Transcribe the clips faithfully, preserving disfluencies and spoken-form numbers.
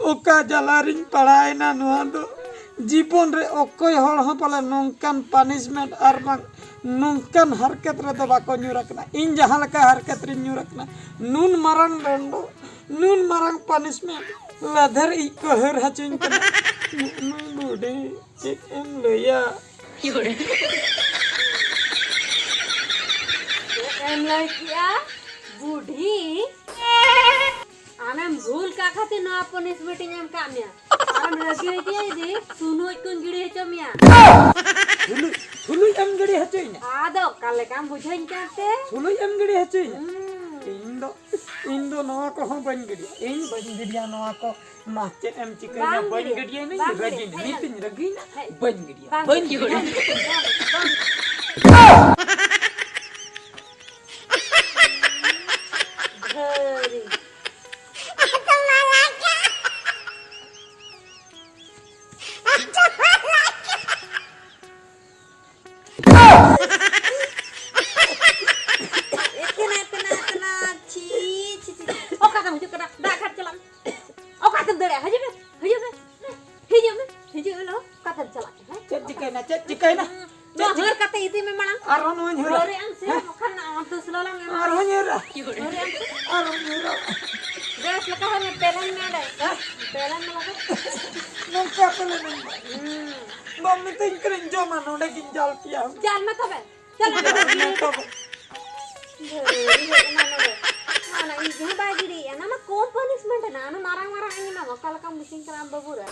ᱚᱠᱟ ᱡᱟᱞᱟ ᱨᱤᱧ ᱯᱟᱲᱟᱣᱮᱱᱟ ᱱᱚᱣᱟ ᱫᱚ᱾ ᱡᱤᱵᱚᱱ ᱨᱮ ᱚᱠᱚᱭ ᱦᱚᱲ ᱦᱚᱸ ᱯᱟᱞᱮ ᱱᱚᱝᱠᱟᱱ punishment ᱟᱨ ᱵᱟᱝ ᱱᱚᱝᱠᱟᱱ ᱦᱟᱨᱠᱮᱛ ᱨᱮᱫᱚ ᱵᱟᱠᱚ ᱧᱩᱨ ᱟᱠᱟᱱᱟ᱾ ᱤᱧ ᱡᱟᱦᱟᱸ ᱞᱮᱠᱟ ᱦᱟᱨᱠᱮᱛ ᱨᱤᱧ ᱧᱩᱨ ᱟᱠᱟᱱᱟ, ᱱᱩᱱ ᱢᱟᱨᱟᱝ ᱰᱚᱸᱰᱚ, ᱱᱩᱱ ᱢᱟᱨᱟᱝ punishment, ᱞᱟᱫᱷᱮᱨ ᱤᱡ ᱠᱚ ᱦᱟᱹᱨ ᱦᱚᱪᱚᱧ ᱠᱟᱱᱟ᱾ ᱱᱩᱭ ᱵᱩᱰᱷᱤ ᱪᱮᱫ ᱮᱢ ᱞᱟᱹᱭᱟ? ᱪᱮᱫ ᱮᱢ ᱞᱟᱹᱭ ᱠᱮᱜᱼᱟ? ᱵᱩᱰᱷᱤ? ᱟᱢᱮᱢ ᱵᱷᱩᱞ ᱠᱟᱜ ᱠᱷᱟᱹᱛᱤᱨ ᱱᱚᱣᱟ punishment ᱤᱧ ᱮᱢ ᱠᱟᱜ ᱢᱮᱭᱟ᱾ ᱟᱨᱮᱢ ᱨᱟᱹᱜᱤ ᱤᱫᱤᱭᱟ ᱡᱩᱫᱤ, ᱥᱩᱱᱩᱡ ᱠᱚᱧ ᱜᱤᱰᱤ ᱦᱚᱪᱚ ᱢᱮᱭᱟ᱾ ᱥᱩᱱᱩᱡ, ᱥᱩᱱᱩᱡ ᱮᱢ ᱜᱤᱰᱤ ᱦᱚᱪᱚᱭᱤᱧᱟ? ᱟᱫᱚ ᱚᱠᱟ ᱞᱮᱠᱟᱢ ᱵᱩᱡᱷᱟᱹᱣᱤᱧ ᱠᱟᱱᱛᱮ? ᱥᱩᱱᱩᱡ ᱮᱢ ᱜᱤᱰᱤ ᱦᱚᱪᱚᱭᱤᱧᱟ? ᱦᱩᱸ᱾ ᱤᱧ ᱫᱚ, ᱤᱧ ᱫᱚ ᱱᱚᱣᱟ ᱠᱚᱦᱚᱸ ᱵᱟᱹᱧ ᱜᱤᱰᱤᱭᱟ᱾ ᱤᱧ ᱵᱟᱹᱧ ᱜᱤᱰᱤᱭᱟ ᱱᱚᱣᱟ ᱠᱚ᱾ ᱢᱟ ᱪᱮᱫ ᱮᱢ ᱪᱤᱠᱟᱹᱭᱟ? ᱵᱟᱝ ᱵᱟᱹᱧ ᱜᱤᱰᱤᱭᱟ, ᱜᱤᱰᱤᱭᱟ ᱱᱤᱧ ᱵᱟᱝ ᱨᱟᱹᱜᱤ ᱜᱤᱰᱤᱭᱟ, ᱱᱤᱧ᱾ ᱦᱮᱡ ᱱᱤᱛᱤᱧ ᱨᱟᱹᱜᱤᱭᱮᱱᱟ, ᱦᱮᱡ᱾ ᱵᱟᱹᱧ ᱜᱤᱰᱤᱭᱟ, ᱵᱟᱝ ᱵᱟᱹᱧ ᱜᱤᱰᱤᱭᱟ, ᱜᱤᱰᱤᱭᱟ᱾ ᱵᱟᱝ ᱜᱤᱰᱤᱭᱟ᱾ ᱫᱷᱟᱹᱨᱤ᱾ ᱮᱛᱱᱟ, ᱮᱛᱱᱟ, ᱮᱛᱱᱟ, ᱪᱷᱤ, ᱪᱷᱤ, ᱪᱷᱤ, ᱪᱷᱤ᱾ ᱚᱠᱟ ᱛᱮᱢ ᱦᱤᱡᱩᱜ ᱠᱟᱱᱟ? ᱫᱟᱜ ᱜᱷᱟᱴ ᱪᱟᱞᱟᱜ ᱢᱮ᱾ ᱚᱠᱟ ᱛᱮᱢ ᱫᱟᱹᱲᱟ? ᱦᱤᱡᱩᱜ ᱢᱮ, ᱦᱤᱡᱩᱜ ᱢᱮ, ᱦᱤᱡᱩᱜ ᱢᱮ, ᱦᱤᱡᱩᱜ ᱢᱮ, ᱞᱚ᱾ ᱚᱠᱟ ᱛᱮᱢ ᱪᱟᱞᱟᱜ ᱠᱟᱱᱟ? ᱦᱮᱸ? ᱪᱮᱫ ᱪᱤᱠᱟᱹᱭᱮᱱᱟ? ᱪᱮᱫ ᱪᱤᱠᱟᱹᱭᱮᱱᱟ? ᱦᱩᱸ, ᱪᱮᱫ ᱱᱚᱣᱟ ᱪᱤᱠᱟᱹ-, ᱦᱟᱹᱨ ᱠᱟᱛᱮ ᱤᱫᱤ ᱢᱮ ᱢᱟᱲᱟᱝ᱾ ᱟᱨᱦᱚᱸ ᱱᱚᱣᱟᱧ ᱦᱟᱹᱨᱟ᱾ ᱦᱟᱹᱨᱮᱜ ᱟᱢ ᱥᱮ, ᱦᱮᱸ? ᱵᱟᱠᱷᱟᱱ ᱟᱢ ᱫᱚ ᱥᱞᱳ ᱞᱟᱝ ᱮᱢᱟ᱾ ᱟᱨᱦᱚᱸᱧ ᱦᱟᱹᱨᱟ᱾ ᱦᱟᱹᱨᱮᱜ ᱟᱢ ᱥᱮ? ᱟᱨᱦᱚᱸᱧ ᱦᱟᱹᱨᱟ᱾ ᱵᱮᱥ ᱞᱮᱠᱟ ᱦᱟᱹᱨ ᱢᱮ, ᱯᱮᱞᱮᱱ ᱢᱮ ᱚᱸᱰᱮ᱾ ᱦᱮᱸ? ᱯᱮᱞᱮᱱ ᱢᱮ ᱞᱚᱜᱚᱱ᱾ ᱱᱚᱝᱠᱟ ᱯᱮᱞᱮᱱ ᱢᱮ᱾ ᱦᱩᱸ᱾ ᱵᱟᱢ ᱢᱤᱛᱟᱹᱧ ᱠᱟᱱᱟᱧ ᱡᱚᱢᱟ, ᱱᱚᱸᱰᱮ ᱜᱤᱧ ᱡᱟᱞ ᱯᱮᱭᱟ᱾ ᱡᱟᱞ ᱢᱮ ᱛᱚᱵᱮ᱾ ᱪᱟᱞᱟᱜ ᱢᱮ ᱛᱚᱵᱮ᱾ ᱵᱷᱟᱹᱜᱤ ᱦᱮᱡ ᱮᱱᱟ ᱱᱚᱰᱮ᱾ ᱚᱱᱟ ᱤᱧ ᱦᱚᱸ ᱵᱟᱭ ᱜᱤᱰᱤᱭᱮᱫᱼᱟ᱾ ᱚᱱᱟ ᱢᱟ ᱠᱚᱢ punishment ᱮᱱᱟ᱾ ᱚᱱᱟ ᱢᱟᱨᱟᱝ ᱢᱟᱨᱟᱝ ᱤᱧ ᱮᱢᱟᱢᱟ᱾ ᱚᱠᱟ ᱞᱮᱠᱟᱢ ᱵᱩᱡᱷᱟᱹᱣ ᱠᱟᱱᱟ ᱟᱢ ᱵᱟᱹᱵᱩ ᱨᱮ?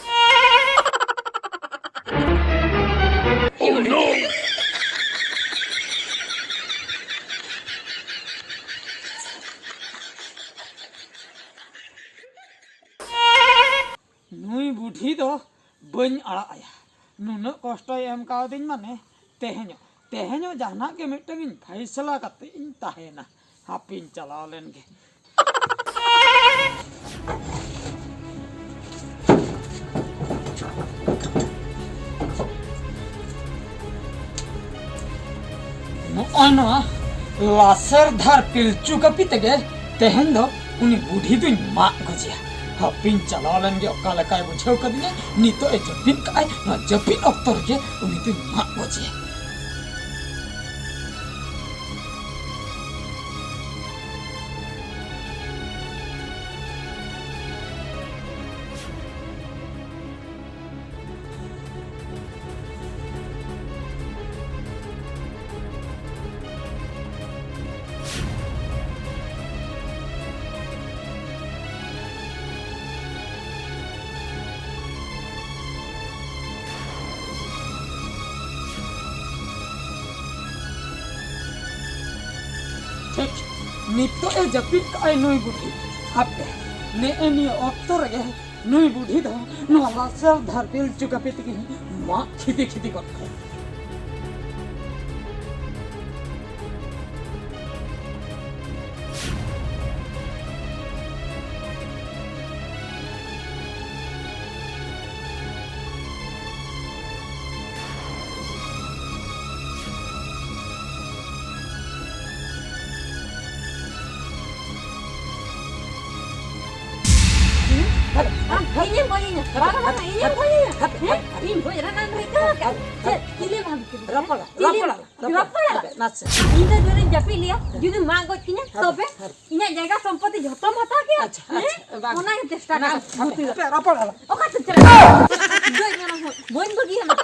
ᱱᱩᱭ ᱵᱩᱰᱷᱤ ᱫᱚ ᱵᱟᱹᱧ ᱟᱲᱟᱜ ᱟᱭᱟ᱾ ᱱᱩᱱᱟᱹᱜ ᱠᱚᱥᱴᱚᱭ ᱮᱢ ᱠᱟᱣᱫᱤᱧ ᱢᱟᱱᱮ, ᱛᱮᱦᱮᱧᱚᱜ, ᱛᱮᱦᱮᱧᱚᱜ ᱡᱟᱦᱟᱱᱟᱜ ᱜᱮ ᱢᱤᱫᱴᱟᱝ ᱤᱧ ᱯᱷᱟᱭᱥᱟᱞᱟ ᱠᱟᱛᱮ ᱤᱧ ᱛᱟᱦᱮᱱᱟ᱾ ᱦᱟᱯᱮᱧ ᱪᱟᱞᱟᱣ ᱞᱮᱱ ᱜᱮ᱾ ᱱᱚᱜᱼᱚᱭ ᱱᱚᱣᱟ ᱞᱟᱥᱮᱨ ᱫᱷᱟᱨ ᱯᱤᱞᱪᱩ ᱠᱟᱹᱯᱤ ᱛᱮᱜᱮ ᱛᱮᱦᱮᱧ ᱫᱚ ᱩᱱᱤ ᱵᱩᱰᱷᱤ ᱫᱩᱧ ᱢᱟᱜ ᱜᱚᱡᱮᱭᱟ᱾ ᱦᱟᱯᱤᱧ ᱪᱟᱞᱟᱣ ᱞᱮᱱ ᱜᱮ, ᱚᱠᱟ ᱞᱮᱠᱟᱭ ᱵᱩᱡᱷᱟᱹᱣ ᱠᱟᱫᱤᱧᱟ᱾ ᱱᱤᱛᱚᱜ ᱮ ᱡᱟᱹᱯᱤᱫ ᱠᱟᱜᱼᱟᱭ, ᱱᱚᱣᱟ ᱡᱟᱹᱯᱤᱫ ᱚᱠᱛᱚ ᱨᱮᱜᱮ ᱩᱱᱤ ᱫᱩᱧ ᱢᱟᱜ ᱜᱚᱡᱮᱭᱟ᱾ ᱴᱷᱤᱠ ᱱᱤᱛᱚᱜ ᱮ ᱡᱟᱹᱯᱤᱫ ᱠᱟᱜᱼᱟᱭ ᱱᱩᱭ ᱵᱩᱰᱷᱤ᱾ ᱦᱟᱯᱮ, ᱱᱮᱜᱼᱮ ᱱᱤᱭᱟᱹ ᱚᱠᱛᱚ ᱨᱮᱜᱮ ᱱᱩᱭ ᱵᱩᱰᱷᱤ ᱫᱚ ᱱᱚᱣᱟ ᱞᱟᱥᱮᱨ ᱫᱷᱟᱨ ᱯᱤᱞᱪᱩ ᱠᱟᱹᱯᱤ ᱛᱮᱜᱮ ᱢᱟᱜ ᱠᱷᱤᱫᱤ ᱠᱷᱤᱫᱤ ᱜᱚᱫ ᱠᱟᱭᱟ᱾ ᱟᱢ ᱤᱧᱮᱢ ᱜᱚᱡᱤᱧᱟ? ᱵᱟᱝᱟ, ᱵᱟᱝᱟ, ᱤᱧᱮᱢ ᱜᱚᱡᱤᱧᱟ? ᱦᱮᱸ? ᱤᱧ ᱜᱚᱡ ᱨᱮᱱᱟᱜ ᱮᱢ ᱨᱤᱠᱟᱹ ᱟᱠᱟᱫ? ᱪᱮᱫ? ᱪᱤᱞᱤ ᱞᱟᱦᱟ ᱵᱤᱱ ᱠᱤᱨᱤᱧ? ᱨᱟᱯᱟᱲᱟ, ᱪᱤᱞᱤ? ᱨᱟᱯᱟᱲᱟ, ᱨᱟᱯᱟᱲᱟ᱾ ᱦᱟᱯᱮ, ᱱᱟᱥᱮ᱾ ᱤᱧ ᱫᱚ ᱡᱳᱨᱤᱧ ᱡᱟᱹᱯᱤᱫ ᱞᱮᱭᱟ, ᱡᱩᱫᱤ ᱢᱟᱜ ᱜᱚᱡ ᱠᱤᱧᱟ, ᱦᱟᱯᱮ, ᱛᱚᱵᱮ? ᱦᱟᱯᱮ᱾ ᱤᱧᱟᱜ ᱡᱟᱭᱜᱟ ᱥᱚᱢᱯᱚᱛᱤ ᱡᱷᱚᱛᱚᱢ ᱦᱟᱛᱟᱣ ᱠᱮᱭᱟ? ᱟᱪᱪᱷᱟ, ᱦᱮᱸ? ᱟᱪᱪᱷᱟ, ᱵᱟᱝ᱾ ᱚᱱᱟᱜᱮ ᱪᱮᱥᱴᱟ ᱦᱟᱯᱮ, ᱠᱟᱜ ᱦᱟᱯᱮ, ᱦᱟᱯᱮ, ᱨᱟᱯᱟᱲᱟ᱾ ᱚᱠᱟᱛᱮᱢ ᱪᱟᱞᱟᱜ ᱠᱟᱱᱟ? ᱫᱟᱹᱲ ᱢᱟᱲᱟᱝ ᱦᱚᱸ ᱵᱟᱹᱧ ᱵᱟᱹᱜᱤᱭᱟᱢᱟ᱾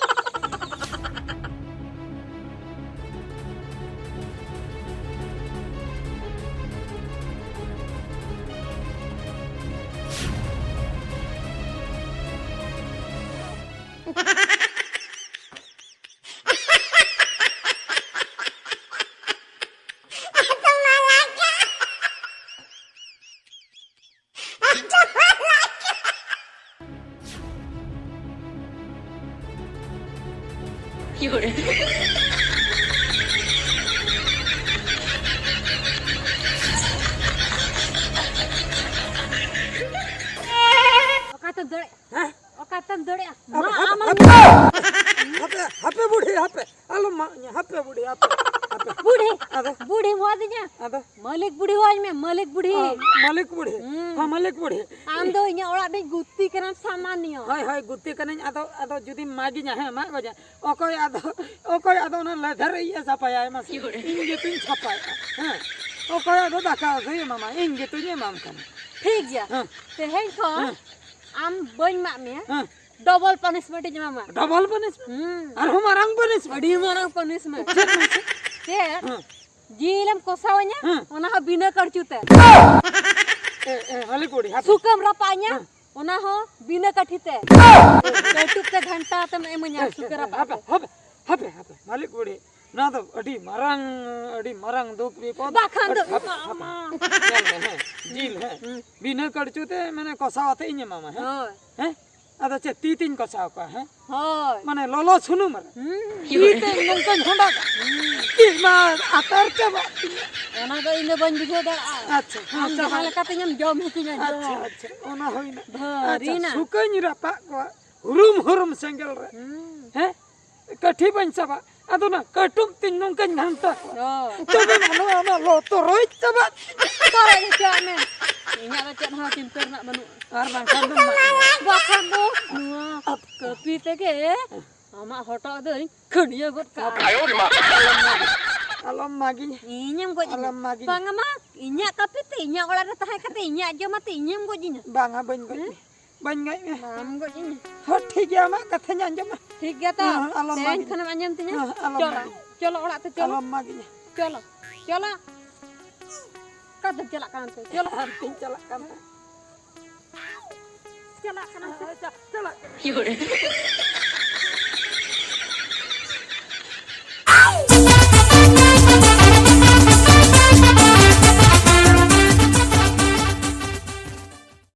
ᱚᱠᱟᱛᱮᱢ ᱫᱟᱹᱲᱮᱜᱼᱟ? ᱦᱮᱸ? ᱚᱠᱟᱛᱮᱢ ᱫᱟᱹᱲᱮᱜᱼᱟ? ᱦᱟᱯᱮ, ᱢᱟ, ᱦᱟᱯᱮ, ᱟᱢ ᱦᱟᱯᱮ, ᱦᱟᱯᱮ, ᱦᱟᱯᱮ, ᱵᱩᱰᱷᱤ, ᱦᱟᱯᱮ, ᱟᱞᱚᱢ ᱢᱟᱜ ᱤᱧᱟ, ᱦᱟᱯᱮ, ᱵᱩᱰᱷᱤ, ᱦᱟᱯᱮ, ᱦᱟᱯᱮ᱾ ᱦᱚᱦᱚ ᱟᱹᱫᱤᱧᱟ? ᱟᱫᱚ? ᱢᱟᱹᱞᱤᱠ ᱵᱩᱲᱦᱤ ᱦᱚᱦᱚ ᱟᱹᱧ ᱢᱮ, ᱢᱟᱹᱞᱤᱠ ᱵᱩᱲᱦᱤ᱾ ᱚ, ᱢᱟᱹᱞᱤᱠ ᱵᱩᱲᱦᱤ᱾ ᱦᱩᱸ᱾ ᱦᱚᱸ, ᱢᱟᱹᱞᱤᱠ ᱵᱩᱲᱦᱤ᱾ ᱟᱢ ᱫᱚ ᱤᱧᱟᱹᱜ ᱚᱲᱟᱜ ᱨᱤᱱᱤᱡ ᱜᱩᱛᱤ ᱠᱟᱱᱟᱢ, ᱥᱟᱢᱟᱱᱱᱤᱭᱚ᱾ ᱦᱳᱭ, ᱦᱳᱭ, ᱜᱩᱛᱤ ᱠᱟᱹᱱᱟᱹᱧ᱾ ᱟᱫᱚ, ᱟᱫᱚ ᱡᱩᱫᱤᱢ ᱢᱟᱜᱤᱧᱟ, ᱦᱮᱸ, ᱢᱟᱜ ᱜᱚᱡᱟ᱾ ᱚᱠᱚᱭ ᱟᱫᱚ, ᱚᱠᱚᱭ ᱟᱫᱚ ᱚᱱᱟ ᱞᱮᱫᱷᱮᱨ ᱤᱭᱟᱹ ᱥᱟᱯᱷᱟᱭᱟᱭ ᱢᱟᱥᱮ? ᱤᱧ ᱜᱮᱛᱚᱧ ᱥᱟᱯᱷᱟᱭᱟ᱾ ᱦᱮᱸ᱾ ᱚᱠᱚᱭ ᱟᱫᱚ ᱫᱟᱠᱟ ᱩᱛᱩᱭ ᱮᱢᱟᱢᱟ? ᱤᱧ ᱜᱮᱛᱚᱧ ᱮᱢᱟᱢ ᱠᱟᱱᱟ᱾ ᱴᱷᱤᱠ ᱜᱮᱭᱟ᱾ ᱦᱮᱸ᱾ ᱛᱮᱦᱮᱧ ᱠᱷᱚᱱ ᱦᱮᱸ᱾ ᱟᱢ ᱵᱟᱹᱧ ᱢᱟᱜ ᱢᱮᱭᱟ᱾ ᱦᱮᱸ᱾ ᱰᱚᱵᱚᱞ ᱯᱟᱱᱤᱥᱢᱮᱱᱴ ᱤᱧ ᱮᱢᱟᱢᱟ᱾ Double punishment? ᱦᱩᱸ᱾ ᱟᱨᱦᱚᱸ ᱢᱟᱨᱟᱝ ᱯᱟᱱᱤᱥᱢᱮᱱᱴ? ᱟᱹᱰᱤ ᱢᱟᱨᱟᱝ ᱯᱟᱱᱤᱥᱢᱮᱱᱴ᱾ ᱪᱮᱫ ᱢᱟᱥᱮ? ᱪᱮᱫ? ᱦᱮᱸ᱾ ᱡᱤᱞᱮᱢ ᱠᱚᱥᱟᱣᱟᱹᱧᱟ, ᱦᱮᱸ᱾ ᱚᱱᱟ ᱦᱚᱸ ᱵᱤᱱᱟᱹ ᱠᱟᱲᱪᱩ ᱛᱮ᱾ ᱮ, ᱮ, ᱢᱟᱹᱞᱤᱠ ᱵᱩᱲᱦᱤ, ᱦᱟᱯᱮ᱾ ᱥᱩᱠᱟᱹᱢ ᱨᱟᱯᱟᱜ ᱟᱹᱧᱟ, ᱦᱮᱸ᱾ ᱚᱱᱟ ᱦᱚᱸ ᱵᱤᱱᱟᱹ ᱠᱟᱹᱴᱷᱤ ᱛᱮ᱾ ᱠᱟᱹᱴᱩᱵ ᱛᱮ ᱜᱷᱟᱱᱴᱟ ᱛᱮᱢ ᱮᱢᱟᱹᱧᱟ, ᱦᱮᱸ, ᱥᱩᱠᱟᱹ ᱦᱮᱸ, ᱨᱟᱯᱟᱜ ᱦᱟᱯᱮ, ᱛᱮ᱾ ᱦᱟᱯᱮ, ᱦᱟᱯᱮ, ᱦᱟᱯᱮ, ᱢᱟᱹᱞᱤᱠ ᱵᱩᱲᱦᱤ, ᱱᱚᱣᱟ ᱫᱚ ᱟᱹᱰᱤ ᱢᱟᱨᱟᱝ, ᱟᱹᱰᱤ ᱢᱟᱨᱟᱝ ᱫᱩᱠ ᱵᱤᱯᱚᱫ᱾ ᱵᱟᱠᱷᱟᱱ ᱫᱚ ᱦᱟᱯᱮ, ᱦᱟᱯᱮ, ᱧᱮᱞ ᱢᱮ, ᱦᱮᱸ, ᱡᱤᱞ, ᱦᱮᱸ, ᱦᱩᱸ᱾ ᱵᱤᱱᱟᱹ ᱠᱟᱲᱪᱩ ᱛᱮ, ᱢᱟᱱᱮ, ᱠᱚᱥᱟᱣ ᱟᱛᱮ ᱤᱧ ᱮᱢᱟᱢᱟ, ᱦᱮᱸ? ᱦᱳᱭ᱾ ᱦᱮᱸ? ᱟᱫᱚ ᱪᱮᱫ ᱛᱤ ᱛᱤᱧ ᱠᱚᱥᱟᱣ ᱠᱚᱣᱟ, ᱦᱮᱸ? ᱦᱳᱭ᱾ ᱢᱟᱱᱮ ᱞᱚᱞᱚ ᱥᱩᱱᱩᱢ ᱨᱮ᱾ ᱦᱩᱸ᱾ ᱛᱤ ᱛᱮ ᱱᱚᱝᱠᱟᱧ ᱦᱚᱸᱰᱟᱜᱟ᱾ ᱦᱩᱸ᱾ ᱛᱤ ᱢᱟ ᱟᱛᱟᱨ ᱪᱟᱵᱟᱜ ᱛᱤᱧᱟ᱾ ᱚᱱᱟ ᱫᱚ ᱤᱧ ᱫᱚ ᱵᱟᱹᱧ ᱵᱩᱡᱷᱟᱹᱣ ᱫᱟᱲᱮᱭᱟᱜᱼᱟ᱾ ᱟᱪᱪᱷᱟ, ᱦᱮᱸ, ᱟᱢ ᱪᱟᱵᱟ᱾ ᱡᱟᱦᱟᱸ ᱞᱮᱠᱟ ᱛᱤᱧᱮᱢ ᱡᱚᱢ ᱦᱚᱪᱚᱧᱟ, ᱟᱪᱪᱷᱟ, ᱡᱚᱢ᱾ ᱟᱪᱪᱷᱟ, ᱚᱱᱟ ᱦᱩᱭᱱᱟ᱾ ᱵᱷᱟᱹᱨᱤ ᱟᱪᱪᱷᱟ, ᱱᱟ᱾ ᱥᱩᱠᱟᱹᱧ ᱨᱟᱯᱟᱜ ᱠᱚᱣᱟ ᱦᱩᱨᱩᱢ ᱦᱩᱨᱩᱢ ᱥᱮᱸᱜᱮᱞ ᱨᱮ᱾ ᱦᱩᱸ᱾ ᱦᱮᱸ? ᱠᱟᱹᱴᱷᱤ ᱵᱟᱹᱧ ᱥᱟᱵᱟ, ᱟᱫᱚ ᱚᱱᱟ ᱠᱟᱹᱴᱩᱵ ᱛᱤᱧ ᱱᱚᱝᱠᱟᱧ ᱜᱷᱟᱱᱴᱟ ᱠᱚᱣᱟ᱾ ᱦᱳᱭ᱾ ᱛᱚᱵᱮ ᱢᱟ ᱱᱚᱣᱟ ᱢᱟ ᱞᱚ ᱛᱚᱨᱚᱡ ᱪᱟᱵᱟᱜ ᱛᱤᱧᱟ᱾ ᱛᱚᱨᱚᱡ ᱦᱚᱪᱚᱣᱟᱜ ᱢᱮ᱾ ᱤᱧᱟᱹᱜ ᱫᱚ ᱪᱮᱫ ᱦᱚᱸ ᱪᱤᱱᱛᱟᱹ ᱨᱮᱱᱟᱜ ᱵᱟᱹᱱᱩᱜᱼᱟ᱾ ᱟᱨ ᱵᱟᱝᱠᱷᱟᱱ ᱫᱚ ᱢᱟ᱾ ᱵᱟᱠᱷᱟᱱ ᱫᱚ ᱱᱚᱣᱟ ᱠᱟᱹᱯᱤ ᱛᱮᱜᱮ ᱟᱢᱟᱜ ᱦᱚᱴᱚᱜ ᱫᱚᱧ ᱠᱷᱟᱹᱰᱭᱟᱹ ᱜᱚᱫ ᱠᱟᱜᱼᱟ᱾ ᱟᱞᱚᱢ ᱢᱟᱜᱤᱧᱟ᱾ ᱤᱧᱮᱢ ᱜᱚᱡ ᱤᱧᱟ᱾ ᱟᱞᱚᱢ ᱢᱟᱜᱤᱧᱟ᱾ ᱵᱟᱝᱟ ᱢᱟ, ᱤᱧᱟᱹᱜ ᱠᱟᱹᱯᱤ ᱛᱮ, ᱤᱧᱟᱹᱜ ᱚᱲᱟᱜ ᱨᱮ ᱛᱟᱦᱮᱸ ᱠᱟᱛᱮ, ᱤᱧᱟᱹᱜ ᱡᱚᱢ ᱟᱛᱮ ᱤᱧᱮᱢ ᱜᱚᱡ ᱤᱧᱟ᱾ ᱵᱟᱝᱟ, ᱵᱟᱹᱧ ᱜᱚᱡ ᱦᱮᱸ? ᱢᱮᱭᱟ᱾ ᱵᱟᱹᱧ ᱜᱚᱡ ᱢᱮᱭᱟ᱾ ᱵᱟᱢ ᱜᱚᱡ ᱤᱧᱟ᱾ ᱦᱚᱸ, ᱴᱷᱤᱠ ᱜᱮᱭᱟ, ᱟᱢᱟᱜ ᱠᱟᱛᱷᱟᱧ ᱟᱸᱡᱚᱢᱟ᱾ ᱴᱷᱤᱠ ᱜᱮᱭᱟ ᱛᱚ? ᱦᱮᱸ, ᱦᱮᱸ, ᱟᱞᱚᱢ ᱛᱮᱦᱮᱧ ᱢᱟᱜᱤᱧᱟ᱾ ᱠᱷᱚᱱᱮᱢ ᱟᱸᱡᱚᱢ ᱛᱤᱧᱟ? ᱦᱮᱸ, ᱦᱮᱸ, ᱟᱞᱚᱢ ᱪᱚᱞᱚ, ᱢᱟᱜᱤᱧᱟ᱾ ᱪᱚᱞᱚ ᱚᱲᱟᱜ ᱛᱮ, ᱪᱚᱞᱚ᱾ ᱟᱞᱚᱢ ᱢᱟᱜᱤᱧᱟ᱾ ᱪᱚᱞᱚ, ᱪᱚᱞᱚ᱾ ᱚᱠᱟᱛᱮᱢ ᱪᱟᱞᱟᱜ ᱠᱟᱱᱟ ᱛᱮ? ᱪᱚᱞᱚ᱾ ᱦᱟᱱᱛᱮᱧ ᱪᱟᱞᱟᱜ ᱠᱟᱱ ᱛᱟᱦᱮᱸᱫ᱾ ᱪᱟᱞᱟᱜ ᱠᱟᱱᱟ ᱥᱮ? ᱪᱟ-, ᱪᱟᱞᱟᱜ ᱠᱟᱱᱟ᱾